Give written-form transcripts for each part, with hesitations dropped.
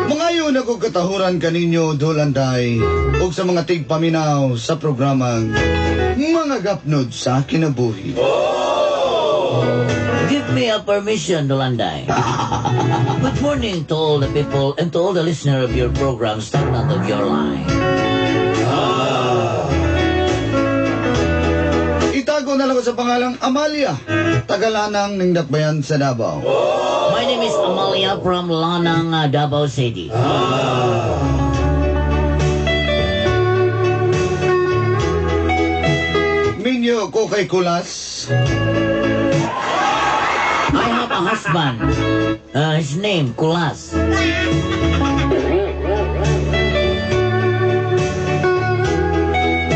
Mangayo na kog katahuran kaninyo, Dolanday, ug sa mga tigpaminaw sa programang Mga Gapnod sa Kinabuhi. Give me a permission, Dolanday. Good morning to all the people and to all the listener of your program, Stagnant of Your Life. Itago na lang ko sa pangalang Amalia, tagalanang ng Dakbayan sa Davao. My name is Amalia from Lanang, Davao City. Minyo ko kay Kulas. I have a husband. His name, Kulas.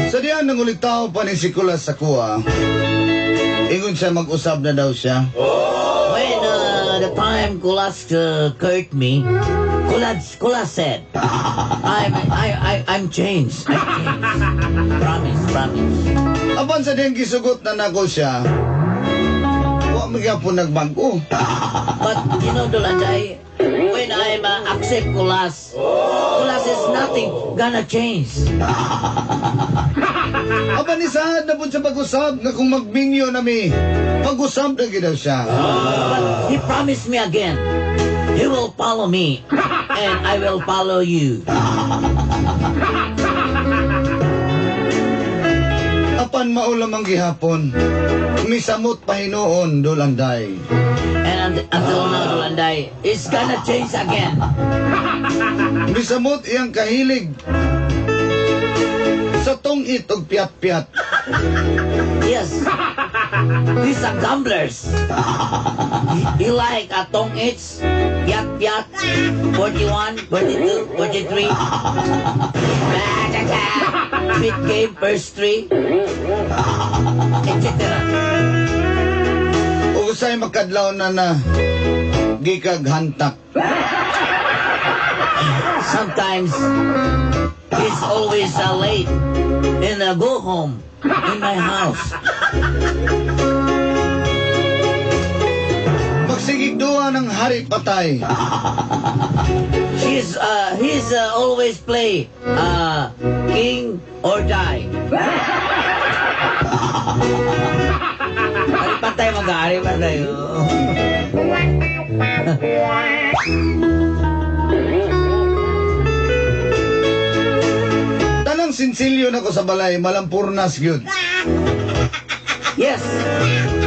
Sa diyan nang ulitaw pa ni si Kulas sa kuha, ingon siya mag-usab na daw siya. When the time Kulas hurt me, Kulas said, I'm changed. I'm changed. Promise, promise. Apan sa diyang gisugot na nako siya, wa magyapon nagbago. But you know, Dolanday, when I'm accept Kulas, Kulas is nothing gonna change. Apan ni saad na po sa pag-usab nga kung magminyo na mi, pag-usab na gid daw siya. But he promised me again, he will follow me, and I will follow you. Apan maulam ang gihapon, misamot pa hinuon, Dolanday. And until now, Dolanday, it's gonna change again. Misamot iyang kahilig sa tungit og piyat-piyat. Yes. He's a gamblers. He like a tong-its, piyat-piyat, 41, 42, 43. Sweet game, first three, etc. Ug usay makadlaw na na gikag hantak. Sometimes he's always late and go home in my house. Magsigig duha ng hari patay. He's always play king or die. Hari patay mag-ari patay. Oh. Tanang sinsilyo na ko sa balay, malampurnas gyud. Yes,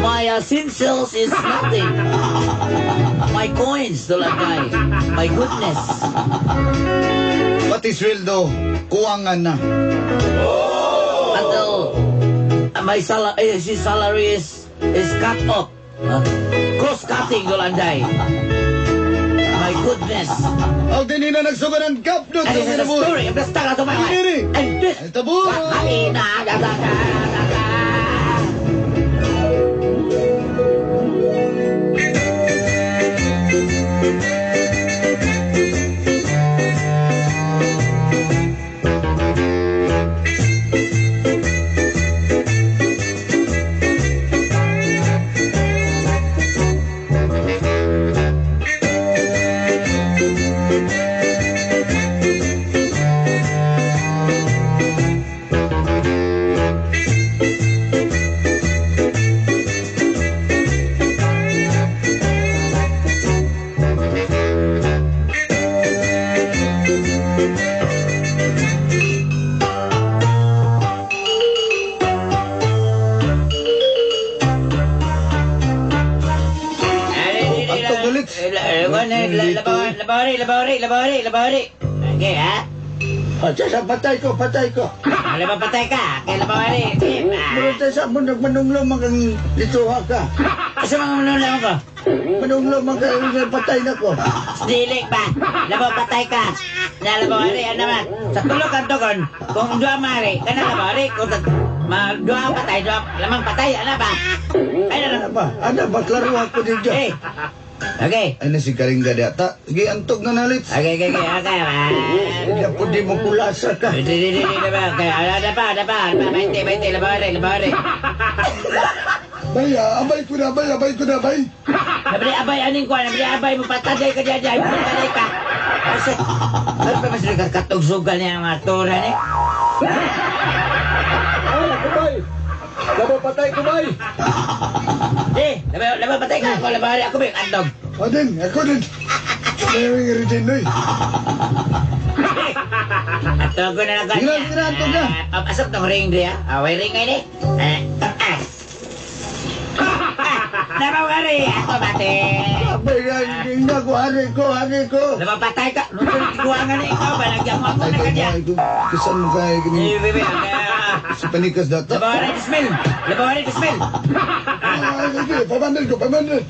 my sinsils is nothing. My coins, Dolanday. My goodness. Pati sweldo, kuwangan na. Until my his salary is cut off. Cross-cutting, Dolanday. My goodness. Aw, dinhi na nagsugod ang gapnod And sa this is the kinabuhi. story of the star of my life. Diri. And this... Ay, tabo. Halina, da, da, da, da, da. Labari, labari, labari, labari. Okay, ha? Ah, sa patay ko, patay ko. Wala ba patay ka? Kailan ba wali? Murag sa mo nagmanunglo man kang lituha ka. Asa mga manunglo ko? Manunglo man ka patay na ko. Dili pa. Labo patay ka. Nalabo ari ano man. Sa tulo ka tugon. Kung duha mari, kana labo ari kung ma duha patay, duha lamang patay ana ba? Ay na Ano ba? Ano ba? Klaro ako dito. Eh. Okay. Ay na si Karingga data. Sige, antog na nalit. Okay. Hindi po di mo kulasa ka. Di di di di ba? Okay, ada pa, ada pa. 20, 20, labo ari, labo ari. Bay, abay ko na, bay, abay ko na, bay. Nabili abay aning kuan, nabili abay mo pataday ka diyan, pataday ka. Kasi, ano pa mas nagkakatog sugal niya ang mga tura ni? Ay, ako, bay. Labo patay ko, bay. Eh, labo, labo patay ka ako, labo ari ako ba yung andog? O din, ako din. May rin din, oy. Atog ko na lang Sige na, sige na, antog na. Papasok tong ring diya. Ah, may ring ngayon eh. Ah, ah. Labo ari, ako bate. Abay, hindi na ko, hari ko, hari ko. Labo patay ka. Nung kuwangan na ikaw ba, nagyan mo ako Ay, na kay kanya. ko. Kisan mo kay Eh, kini bebe, ah. si Panikas data. Labo ari, dismil. Labo ari, dismil. Ah, sige, 500 ko, 500.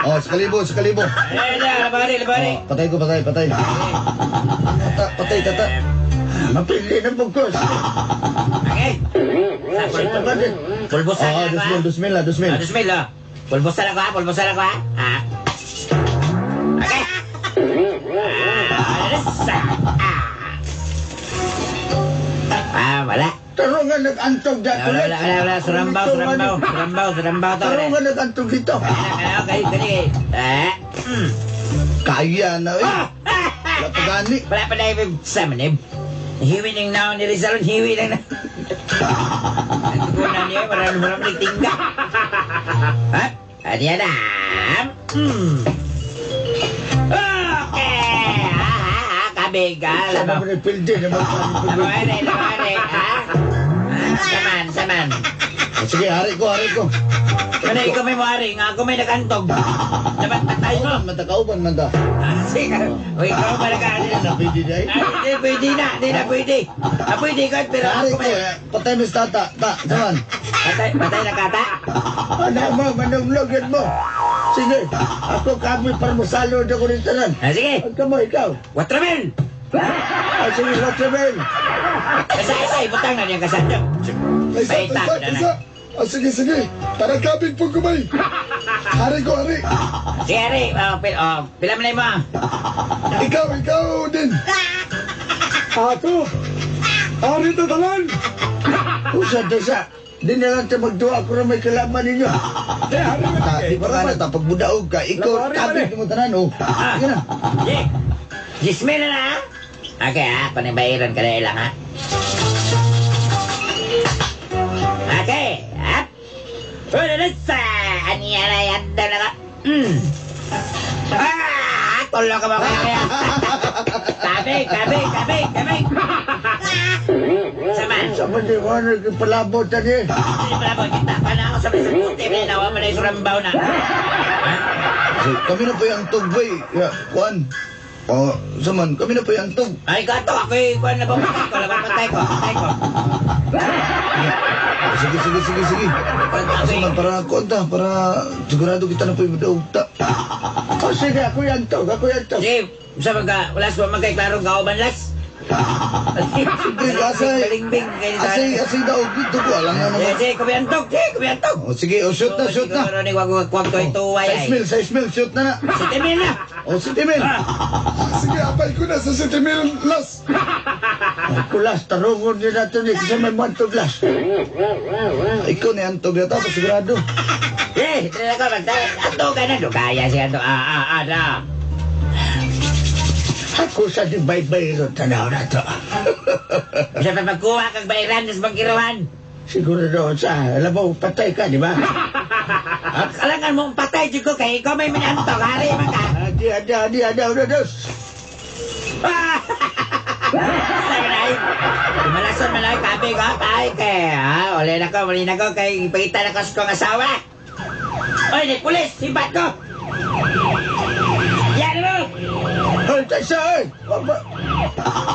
Oh, sa kalibo, sa kalibo. Eh, labo ari, labo ari. Oh, patay ko, patay, patay. Tata, patay, tata. Mapili na bugkos. Okay. Pulbusan Oh, na ako, 2,000, ha? 2,000 lah, 2,000. Ah, 2,000, ah. Pulbusan ako, ha? Pulbusan ako, ha? Ah. Okay. Ah, ah. Ah, wala. Tarungan nag-antog dito. Wala, wala, wala, wala. Surambaw, surambaw. Surambaw, surambaw to. Tarungan nag-antog dito. Okay, okay. Ah. Kaya na, eh. Ah! Wala pa gani. Wala pa na yung sa manib. Hiwi ng naon ni Rizal, hiwi lang na. Nagtugunan niya, marami marami tingga. Ha? Ano yan ah? Okay! Ah, kabig ah. Sama Labo. mo ni Pildi na Labo, are, labo, are. Ha? Ah, saman, saman. Oh, sige, hari ko, hari ko. Ano, ikaw may muari, nga ako may nagantog. Dapat patay mo. Kauban man ta, kauban man ta. Ah, sige. O, ikaw ba nag- Na pwede day. Ay, hindi pwede na, hindi na pwede. Ah, pwede ko, pero Hari ako ko, may... eh. Patay mo sa tata. Ta, saman. Patay, patay na kata. Ano mo, manunglog yan mo. Sige, ako kami para masalo na ko rin tanan. Ah, sige, Ang kamo, ikaw. 4,000! Ah, sige, Waterman. Kasa, isa, ibutang na niyang kasando. Isa, Baita, isa, na na. isa. Ah, sige, sige. Para kabig po ko, bay. Hari ko, hari. Sige, Ari, oh, oh, pila mo na mo. Ikaw, ikaw din. Ako. Hari to tanan. Usa, desa. Di na lang tayo magduwa ko na may kalaman ninyo. Eh, hari mo. Ta, di pa ka na ta. Pagbudaog ka, ikaw, Hari man kabig mo tanan, oh. Sige na. Sige, 10,000 na na, ah. Okay, ah, panang bayaran ka na ilang, ha? Okay, ah. Una na sa, aniya na yan, na ka. Ah, tulo ka ba kaya kaya? Kabig, kabig, kabig, kabig. Saman. Sa man di ko nagpalabot na niya. Hindi pala po, kita pa na ako sa may puti, may nawa mo na yung surambaw na. Ha? So, kami na po yung antog, boy. Ya, kuan. Oh, saman, kami na po yung antog. Ay, kato, ako yung kuwan na patay ko, labang patay ko, patay ko. Sige, sige, sige, sige. Saman, para kuan ta, para sigurado kita na po yung budaog ta. O sige, ako yan to, ako yan to. Sige, sa mga, wala sa mga klarong kauban las. Siyempre, asay. Balingbing, Asay, asay daog dito ko, alam nga naman. Sige, kumiantog, sige, kumiantog. Oh, sige, oh, shoot na, shoot na. Siguro ni wag wag to ito ay. 6,000, 6,000, shoot na na. 7,000 na. Oh, 7,000. Ah, sige, apay ko na sa 7,000 las. Kulas, tarungon din natin eh, kasi may mantog las. Ikaw na antog na tapos sigurado. Eh, ito na ko, magta. Ato ka na, kaya siya ato. Ah, ah, ah, na. Ako sa di baybay ro tanaw na to. Sa pa magkuha kag bayran sa bangkiruhan. Siguro doon sa, alam mo, patay ka, di ba? Kalangan mong patay jud ko kay ikaw may minantog, hari man ka. Adi, adi, adi, adi, adi, dos. Ah! Sabi na ay, Malason man ay kabi ko, ay kay, ah, uli na ko, uli na ko, kay ipakita na ko sa kong asawa. Oy, ni pulis, sibat ko. Yan mo! Hoy, Patay siya eh.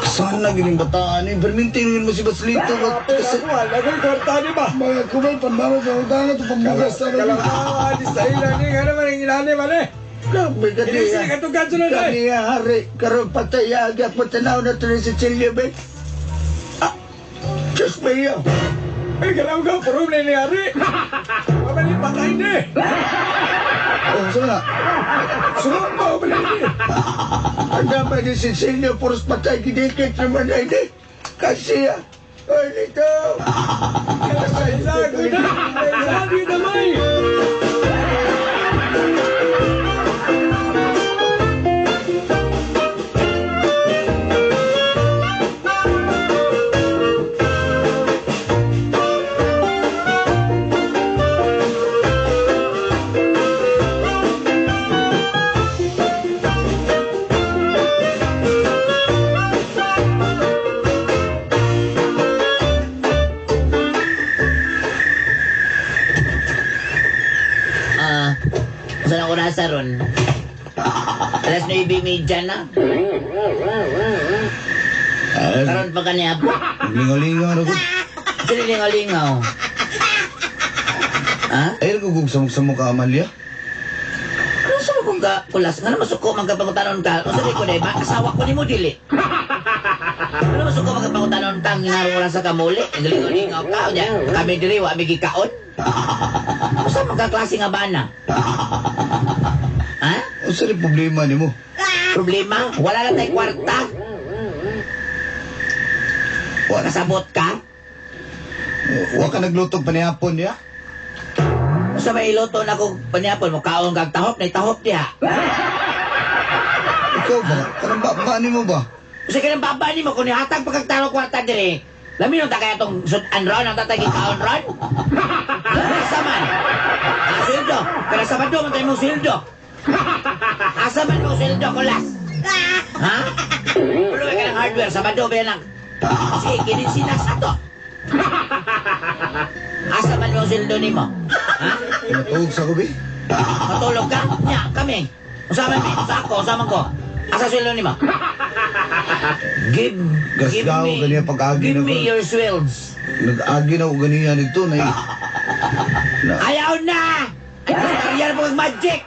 Sana gining bataan eh. Permintin mo si Baslito. Kasi wala kong kwarta ni ba? Mga kumay, pandaro sa utang ito, pambugas na rin. Kalamawa, di sa ila ni, nga naman ang ilani man eh. Grabe ka Hindi niya. sila katugad sunod eh. Kaniya, hari. Karoon patay, agad patanaw na ito ni Cecilia, be. Ah, Diyos mio. Ay, galaw ka, puro na ni Ari. Mabali, patay ni. Oh, saan na? Sunod mo, mabali ni. Ang dami ni Cecilia, puros patay, gidikit naman na hindi. Kasi, ay, dito. Sabi na, sabi na may. Saan ako nasa ron? 9:30 na. Ay, Karon pa kaniya po. lingaw-lingaw na ko. Sino lingaw-lingaw? Ha? Ay, nagugugsamok-samok ka, Amalia. Ano sa kung ka kulas? Nga naman suko man kapangutanon ka. O sabi ko na ba? Asawa ko ni mo dili. Ano masuko man kapangutanon ka? Ang hinarong wala sa kamuli. Lingaw-lingaw ka. O niya, kami diri, wa mi gikaon. Usa man ka klase nga bana? Ha? O sa rin problema ni mo? Problema? Wala na tayo kwarta. Wa, Kasabot ka? wa ka naglutog panihapon niya? Usa may iluto na kung panihapon mo kaon kag tahop na tahop diha. Ikaw ba? Kanang ba, ba ni mo ba? Usa ka ng baba nimo kung nihatag pa kag talo kwarta diri. Lami nung ta kaya tong sudan ron ang tatay gikaon ron. Asa man? Ah, sweldo. Pero Sabado man tayo mong sweldo. Asa man mong sweldo kulas? Ha? Pulo ka ng hardware Sabado ba yan ang sige, kininsinas ato. Asa man mong sweldo nimo? Ha? Matugog sa kubi? Matulog ka? Nya, kami. Usaman mi, sa ako, usaman ko. Asa sweldo nimo? Give, give Gasgaw, me, ganyan pag-agi give na me ko. your swelds. Nag-agi na ko ganiya nito na na, Ayaw na! Ay, istorya na po kag magic!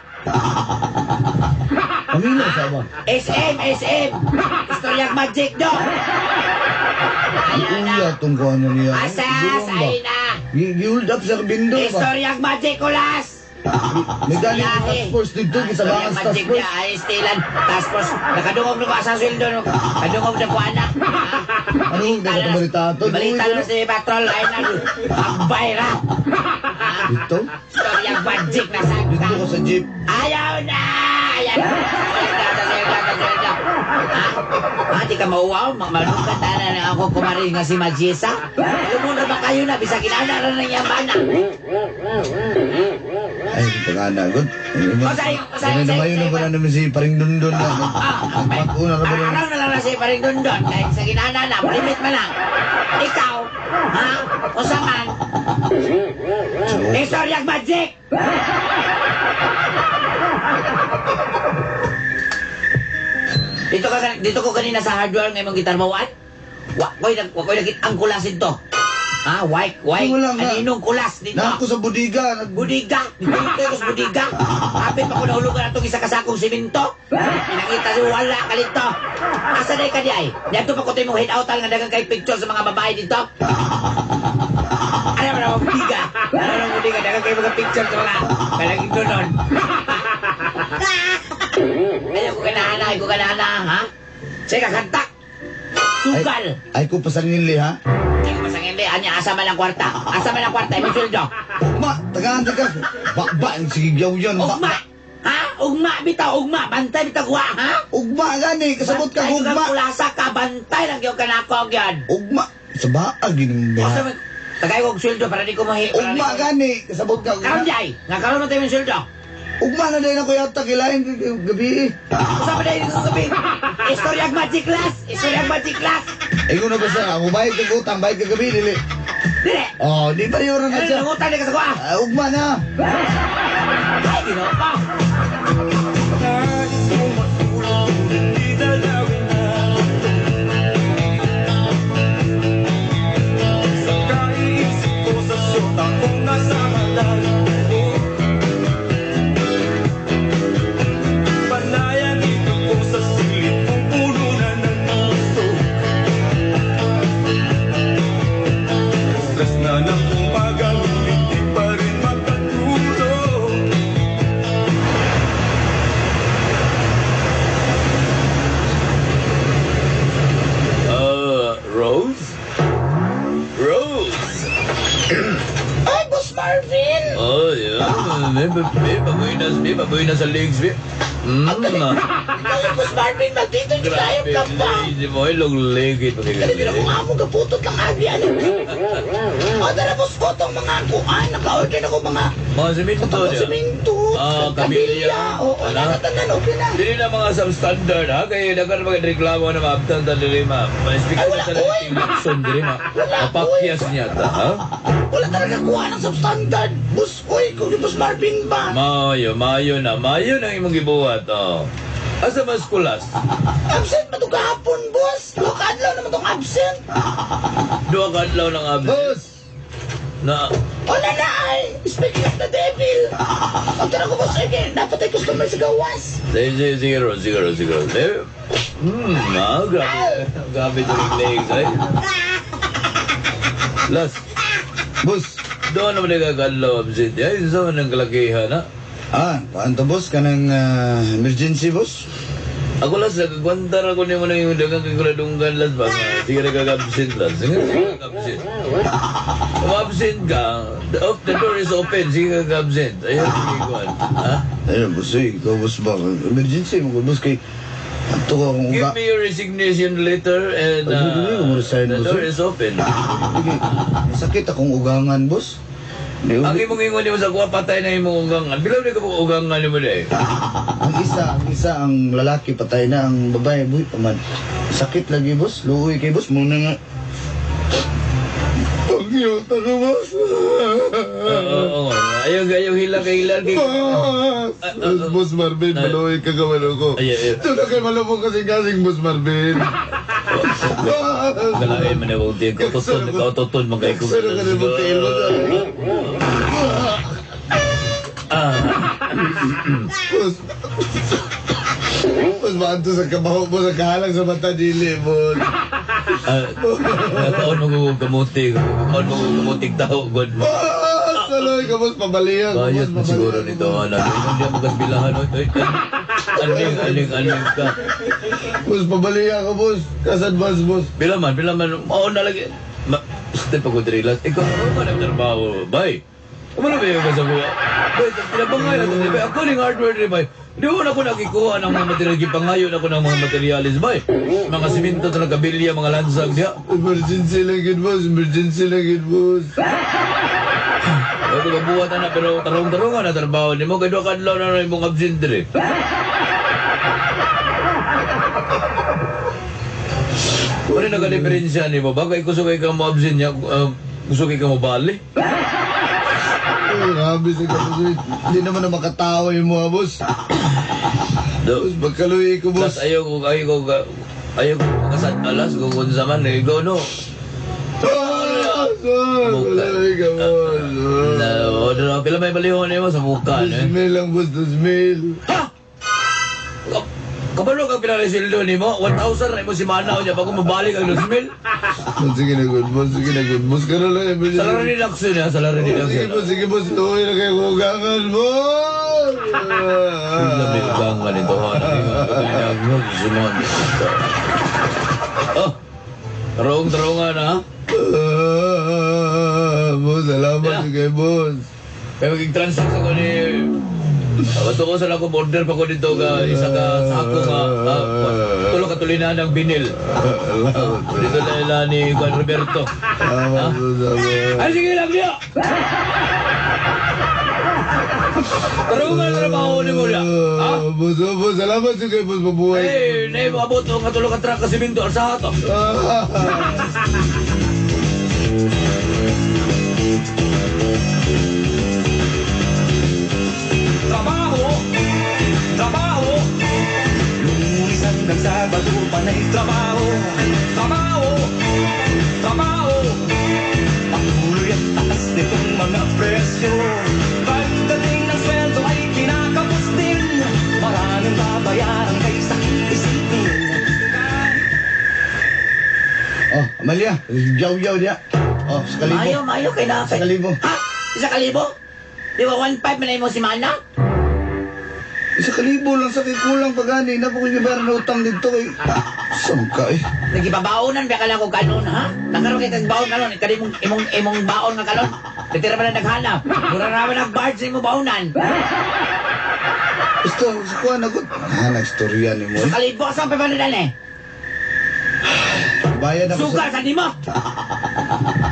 Pamilya sa ba? SM, SM! Istorya magic do! Ayaw na! Uya tong kuha na niya. Asas! Ay na! Gi-hold up sa bindo ba? Istorya magic kulas! May galing ang task force dito, gisabangan sa task magic force. niya, ay stilan. Task force. Nakadungog na ko asa sweldo. No? Kadungog na ko anak. Ano, nakabalita ato? Balita na si Patrol. Ay na. Agbay ra. Dito? Istorya magic na sa Dito ko sa jeep. Ayaw na! Ayaw na! Sweldo, sweldo, sweldo. Ha? Ha? Di ka mauwaw? Malukat na na ako kumarin nga si Majisa? Lumuna ba kayo na? Bisag inana na ng yamana. Ay, pagana, good. Osay, Namayo na ba na naman si Paring Dundon na? Ah, Nagpag-una na ba naman? Araw na lang na si Paring Dundon. Kahit sa ginana na, limit man lang. Ikaw, ha? Usa man. Istoryag magic! Dito ko kanina sa hardware ng imong gitarbawan. Wa koy nag wa koy nagit ang kulas dito. Ha, white, white. Wala nga. Aninong kulas dito? Na ako sa budiga. Budiga! Dito ko sa budiga! Hapit pa ko nahulugan atong isa kasakong simento. Pinakita si wala ka dito. Asa na ka di ay? Dito pa ko tayo mong head out nga dagang kay picture sa mga babae dito. Ano man ang budiga? Ano ang budiga? Dagang kay mga picture sa mga kalaging doon. Ayaw ko kanana, ayaw ko kanana, ha? Sige, kakanta! Sugal! Ay ko pasangili ha. Hindi ko masangili. Anya, asa man ang kwarta? Asa man ang kwarta? Imong sweldo? Ugma, tagaan ka. Ba, ang sigigyaw yan. Ba, Ugma! Ha? Ugma bitaw, ugma. Bantay bitaw guwa, ha? Ugma gani, kasabot ka Bantay ugma. kang kulasa ka, bantay lang yung kanako yan. Ugma. Sa baag yun O ba? sa tagay kong sweldo para di ko mahi. para di Ugma ko- gani, kasabot ka Karon ugma. di ay, nga karon man tayo yung sweldo. Ugma na din ako yata kilain gabi. Usa pa dahil ko gabi. Istoryag magic class, istoryag magic class. Ingon na ba siya, mubayad kag utang, bayad kag gabi dili. Dire. Oh, di pa rin na Ano siya. nangutang di ka sa kuha? Ah, ugma na. Ay, Ginoo ko. Nais kong matulog, hindi Matatagpo. Panayang ito kung sa silid kong puno na ng puso. Stress na ng umaga, ngunit di pa rin makatulog. Rose? Rose! Ay, Boss Marvin! Oh, yeah. May bagoy na sa legs, may. Ikaw yung Boss Marvin, magdito yung tayo Grabe, ka pa. hindi mo ilong legit. Dali na kung amo gaputot lang agi ano. O dala boss ko tong mga kuan, naka-order ako mga Mga simento tong niya. simento, Ah, kabilya. Oo, Ala. nakatanan, okay na. Dili na mga substandard ha, kaya daghan mga reklamo na maabtan ta dili ma. Speak Ay, wala, sa oy. lakson dili ma. Wala, Mapakyas niya ta ha. Wala talaga kuha ng substandard. Boss, uy, kung yung Boss Marvin ba? Mayo, mayo na, mayo na ang imong gibuhat oh. Asa mas kulas? Absent ba ito kahapon, boss? Duha ka adlaw naman itong absent. Duha ka adlaw ng absent. Boss! Na Wala na ay! Speaking of the devil! Ang tara ko, boss, sige, dapat ay customer sa gawas. Sige, sige, Ron, sige, Ron, sige, Ron. Eh, grabe. Grabe itong legs, ay. Las, Boss! doon naman nagkakadlaw absent. Ay, sa man ang kalakihan, ha? Ah, paano to boss? Kanang emergency boss? Ako las, nagkagwantar ako nimo na yung dagang kagradunggan las ba? Sige, nagkag-absent las. Sige, nagkag-absent. Kung absent ka, the door is open. Sige, nagkag-absent. Ayun, sige, kuwan. Ha? Ayun boss, eh, ikaw boss ba? Emergency mo ko boss kay Ato ko akong Give uga. me your resignation letter and Ay, hindi, hindi, resign, the boss, door eh. is open. Sige, may sakit akong ugangan boss. Di, Ang imong ingon nimo sa kuha patay na imong ugangan. Bilaw di ka mo ugangan nimo di. Ang isa ang lalaki patay na, ang babae buhi pa man. Sakit lagi boss, luoy kay boss muna nga. Pangyuta ko boss. Oo, oo. Ayaw ayaw hila kay hila kay. Boss! Boss Marvin, maluoy ka gawin ko. Ay, ay, ay. Ito na kay malubog kasi kasing Boss Marvin. Boss! Galain man ako tiyan ko tuton ka tuton man kay ko. Sino ka na magtiil mo? Ah, Boss! Boss, maanto sa kabaho mo sa kahalang sa mata dili, boss. ah, nakaon mo ko kamuti, kaon mo ko kamutig tao god mo. Boss! Saloy ka, boss. Pabalihan ka, Bayot boss. man siguro Pabalihan nito ka, boss. ana. Hindi mo kasbilahan oy. Oy, Aning aning aning ka. Boss, pabalihan ka, boss. Kasadvance, boss. Bila man, oo na lagi. Ma, step ako diri las. Ikaw ano man ang trabaho, bay. Ano ba yung kasabuha? Bay, pinabangay na ito, bay. Ako ning hardware diri, bay. Di mo na ako nakikuha ng mga material, gipangayon ako ng mga materialis, bay. Mga simento talaga, kabilya, mga lansag diya. Emergency lang yun, boss. Emergency lang yun, boss. Ako mabuhat na pero tarong-tarungan na trabaho nimo kay duha ka adlaw na na imong absent diri. Ano na ka-diferensya nimo? Bagay kusog kay ka mo absent niya, kusog kay ka mo bali. Ay, grabe sa kapatid. Hindi naman na makatawa yung mga boss. Do, Boss, magkaluhi ko, Las boss. ayaw ko kasad alas kung unsa man eh go no. Boss! Boss! Magkaluhi ka, boss. Na order pila may balihon nimo sa buka eh. Dos mil lang, boss. 2,000. Ha? Kabalo kang pinarisildo nimo, 1,000 ra imo si Manaw niya bago mabalik ang 2,000. Boss, sige na, good. Boss, sige na, good. Boss, karoon lang. Emergency. Salary deduction ya, salary Sige, deduction. boss. Sige, boss. Luhi na kayo kugangan, boss! Labi ugangan ito ha. Simon. Oh. Tarong-tarongan ha. Ah, boss, salamat Yeah. kay boss. Kaya maging transact ako ni Bato ko sa ako order pa ko dito ka isa ka sako nga tulo ka tulina ng binil. Dito na nila ni Juan Roberto. Salamat, boss. Salamat. Ay sige lang niya. Tarungan na trabaho ni mo niya. Ha? Ah, boss, oh, boss, salamat sa kay boss. Mabuhay. Eh, na abot nga tulo ka truck ka simento sa ato. Ah. Trabaho, trabaho. Lunes hanggang Sabado, panay trabaho. Trabaho, trabaho. Patuloy ang taas nitong mga presyo. Sige, yaw-yaw diya. Oh, sa kalibo. Mayo, mayo kay na. Sa kalibo. Ha? Isa kalibo? Di ba 1.5 man na imo si Mana? Isa kalibo lang sa kikulang pagani. Napo ko yung na utang dito kay... Saan ka eh? Nagibabaonan ba ka lang kung kanon, ha? Nakaroon kay kag baon kanon, kani imong imong imong baon nga kanon. Ditira man na naghanap. Mura ra man ang barge sa imong baonan. Basta, sa kuha na ko. Ah, nagstorya ni mo Sa eh. kalibo sa pa man eh. Bayad ako Sugal sa... sa nimo.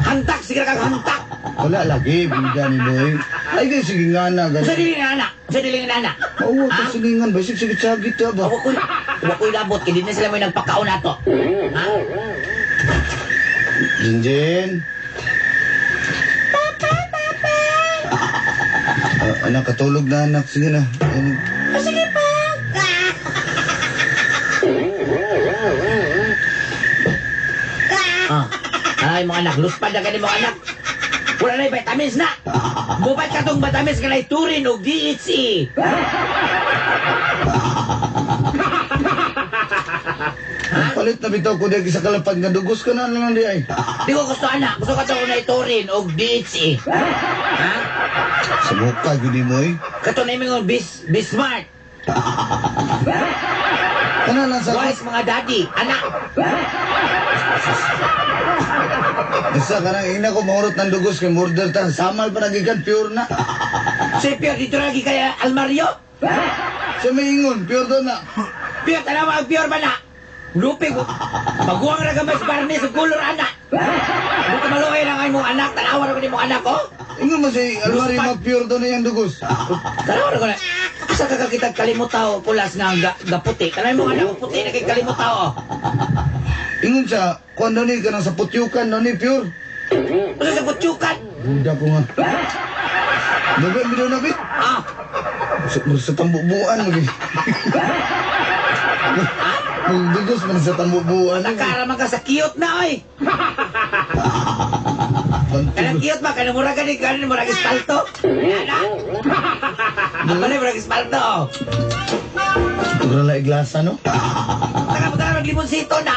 Hantak sige kag hantak. Wala lagi, bida ni Boy. Ay, di, sige nga na. Sa Ganun. dili nga na. Sa dili nga na. Oo, oh, silingan ba? Sige, sige, tsagit ba? Wa ko'y labot kay di na sila mo nagpakaon nato. Ha? Jinjin. Papa, papa. Anak, katulog na anak. Sige na. Ayun. Sige pa. Ah. Ay, mga anak, luspad na gani mga anak. Wala na yung vitamins na. Mubay ka tong vitamins ka na iturin o DHE. Ang palit na bitaw ko di sa kalapad nga dugos ka na lang di ay. Di ko gusto anak. Gusto ka tong na iturin o DHE. Ha? Sa mukha gini mo eh. Kato na yung be smart. Kana lang sa Wise mga daddy. Anak. Basta kanang ina ko mahurot ng dugos kay murder ta. Samal pa nagikan pure na. Si Pure dito lagi kaya almaryo. Sa may ingon pure daw na. Pure, tanawa ang pure ba na? Lupig. Baguang ra gamay sa barnis sa kulor anak. Buta maluoy lang ay mong anak. Tanawa ra ko ni mong anak oh. Ingon mo si almaryo ma pure daw na yung dugos. Tanawa ra ko na. Asa ka kakita kalimutaw pulas nga gaputi. Kanay mong anak puti na kay kalimutaw oh. Ingon siya, kuan daw ni kanang sa putyukan daw ni pure. Usa sa putyukan. Buda ko nga. Nabi, bidaw nabi. Ah, Sa tambubuan mo. Magdugos man sa tambubuan. nakara man ka sa cute na oy. Kanang cute ba kanang mura gani kanang mura espalto. Ana. Ako na mura espalto. Tura la iglasa no? Taka mo taka maglimoncito na.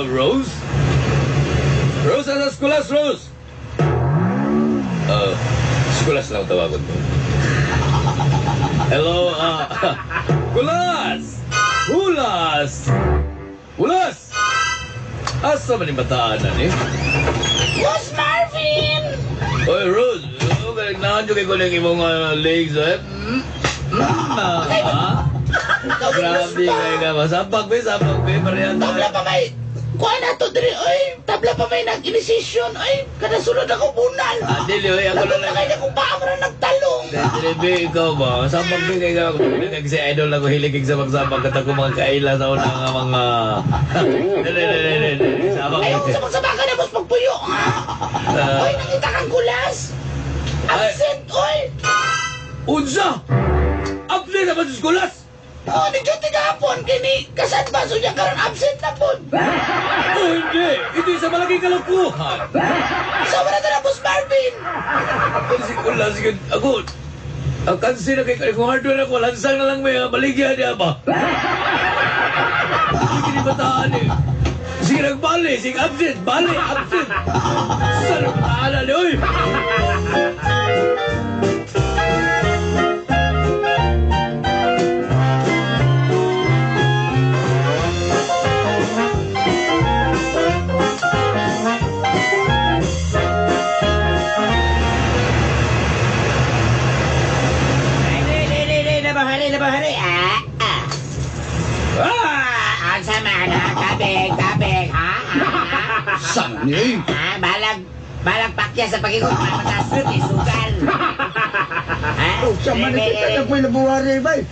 Rose? Rose, asa skulas, Rose? Skulas lang tawagon ko. Hello, Kulas! Hulas! Hulas! Asa man yung bataan na ni? Boss Marvin! Oy, Rose, oh, nahan nyo kay kulang imong legs, eh? Grabe kayo ka ba? Sabag, be, sabag, be. Parehan Tabla pa may... Kuha na to diri, oy. Tabla pa may nag-initiation, oy. Kada sulod ako bunal. Ah, dili, oy. Ako Lagot na na kayo kung paa mo na nagtalong. Dili, be, ikaw ba? Sabag, be, kayo ka. Kasi idol ako, hilig kay sabag-sabag. Kata ko mga kaila sa unang nga mga... Dili, dili, dili, dili. Sabag, Ayaw ko sa magsabakan na boss pagpuyo. Oy, nakita kang kulas. Absent, oy. Unsa! Absent na ba sa skulas? Oh, ni duty gahapon kini kasad baso niya karon absent na pod. Oh, hindi! Ito sa malaking kalokohan! Sa wala na boss Marvin. Kung si Kulas, ako, ang kansi na kay kung hardware ako, lansang na lang may baligya niya ba? Sige ni bataan eh. Sige nagbali, sige absent, bali, absent. Saan ang bataan na oy? Bahari, ah, ah. Ah, ang sama na, kabig, kabig, ha? Ha? Saan ni eh? Ha? Balag, balag pakya sa pag-ikot, mamatasot, eh, sugal. Ha? Oh, siya man kita na po'y nabuwari bay.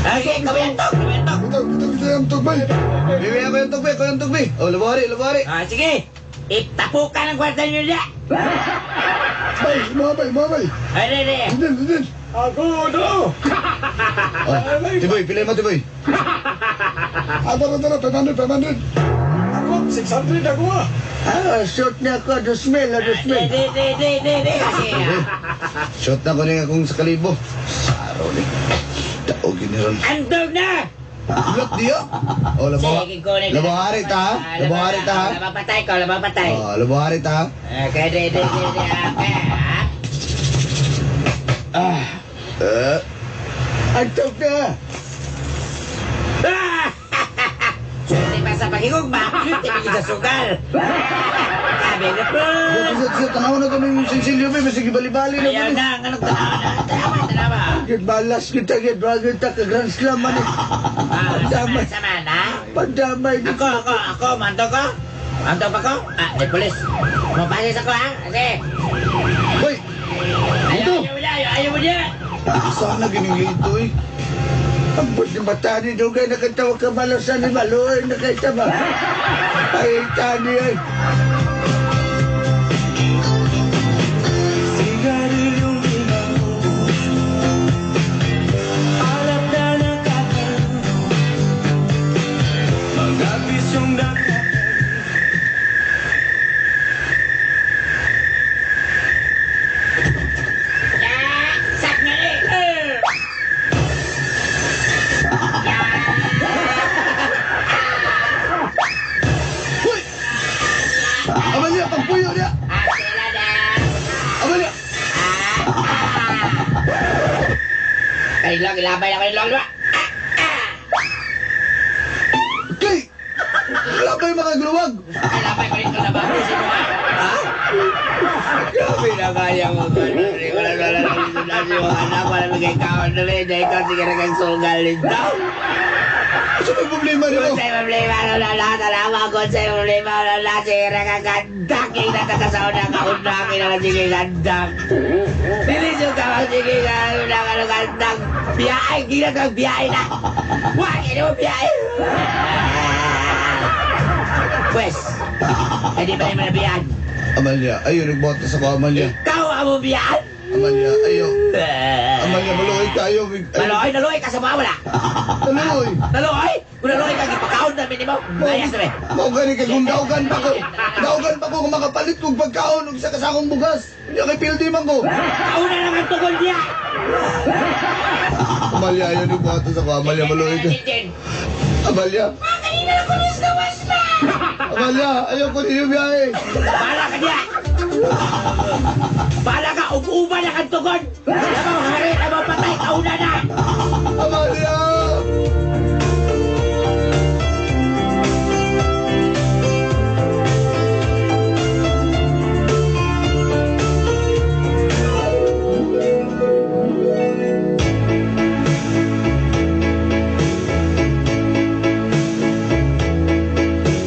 Okay, kawentok, kawentok. Ito, ito, ito, yung tugbay. Bibi, ako yung tugbi, ako yung tugbi. Oh, labari, labari. Ah, sige. Itapukan ang kwarta niyo niya. Bay, mga bay, mga bay. Ay, re, re. Hindi, hindi. Ako, no! Oh, Tiboy, pila mo, Tiboy. Adara, adara, 500, 500. Ako, 600 ako ah. Ah, short na ako. 2,000, 2,000. Di, di, di, di, di, kasi. Shot na ko ni akong sa kalibo. Saro ni. Taogin ni ron. Andog na! Lot diyo. Oh, labo. Sige, kunin. Labo hari ta. Ha? Labo hari ta. Ha? Labo patay ko, labo patay. Oh, labo hari ta. Okay, di, di, di, di, okay. Ah. Antog na. Ah! Swerte pa sa pagigugma, swerte pa sa sugal. Sabi na po. Sa tanaw na kami yung sinsilyo, be. Sige, bali-bali na Ayaw kami. na, anong tanawa na? Tanawa, tanawa. Gid balas kita, gid bagay ta ka Grand Slam man. Ah, sama, sama na. Pandamay di. Ako, ako, ako, manto ko. Manto pa ko? Ah, di pulis. Mapasis ako, ha? Kasi. Hoy! Ayaw, ayaw mo niya, ayaw, ayaw mo niya. Sana gining lito eh. Ang put ni mata ni Dugay nakatawag ka malasan ni Maloy nakita ba? Ay, tani ay. Sigarilyong di maubos, alak na nakakalunod, mga bisyong nakakalimutan. Ya, sak na eh. Hoy! Amalia, pagpuyo niya! Ah, sila na. Amalia! Kay lang, ilabay ako ni Lolo. Okay! Labay mga guluwag! Ilabay ko rin ko na ba? Sino ba? Ha? Grabe na kaya mo. Wala wala wala wala yung anak. Wala bigay kaon na rin. Dahil ikaw sige na kang sugal nito. Sa may problema niyo? Kung sa'yo problema, wala lahat. Alam ko sa'yo problema, wala lahat. Sige na kang gandak. Kinatakasaw na kauna. Kinala sige gandak. Bilis yung kamang sige ka. Wala ka ng gandak. Biyahe, ginagawa biyahe na. Wag, hindi mo biyahe. Pwes, hindi pa rin mo nabiyaan. Amalia, ayo, nagbuhat na sa ko, Amalia. Ikaw ang mo biyaan. Amalia, ayo. Amalia, maluoy kayo. Maluoy, naluoy ka sa mga wala. Maluoy. Naluoy? Kung naluoy ka, gipakaon na minimo. Mayas na be. Mao gani kay kung daugan pa ko. Daugan pa ko kung makapalit kog pagkaon og isa ka sakong bugas. Unya kay pildi man ko. Kauna lang ang tukol niya. Amalia, ayo, nagbuhat na sa ko, Amalia, maluoy ka. Amalia. Kanina lang ko gawas na. Amalia, ayaw ko ninyo biyahe. Bahala ka niya. Bahala ka, ug-uban na kang tukod. Labaw hari, labaw patay, kauna na. Amalia!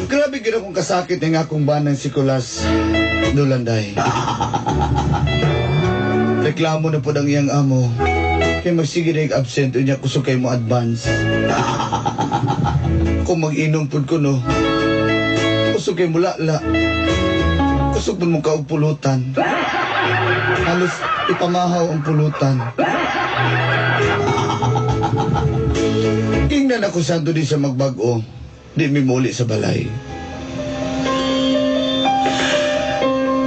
Grabe gid akong kasakit ng akong banang si Kulas Dulanday. Reklamo na po ang iyang amo. Kay magsige na absent unya kusog kay mo advance. Kung mag-inom pud ko no, kusog kay mo lala. Kusog pud mo kaog pulutan. Halos ipamahaw ang pulutan. Tingnan ako santo di siya magbag-o. Di mi muli sa balay.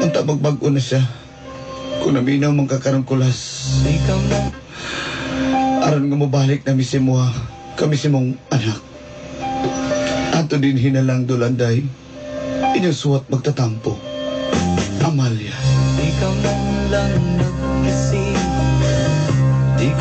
Unta magbag-o na siya. Kung naminaw mong kakarong kulas. Aron nga mobalik na mi si Mua, kami si mong anak. Ato din hinalang dulanday, inyong suwat magtatampo. Amalia. Ikaw na lang nag-isa.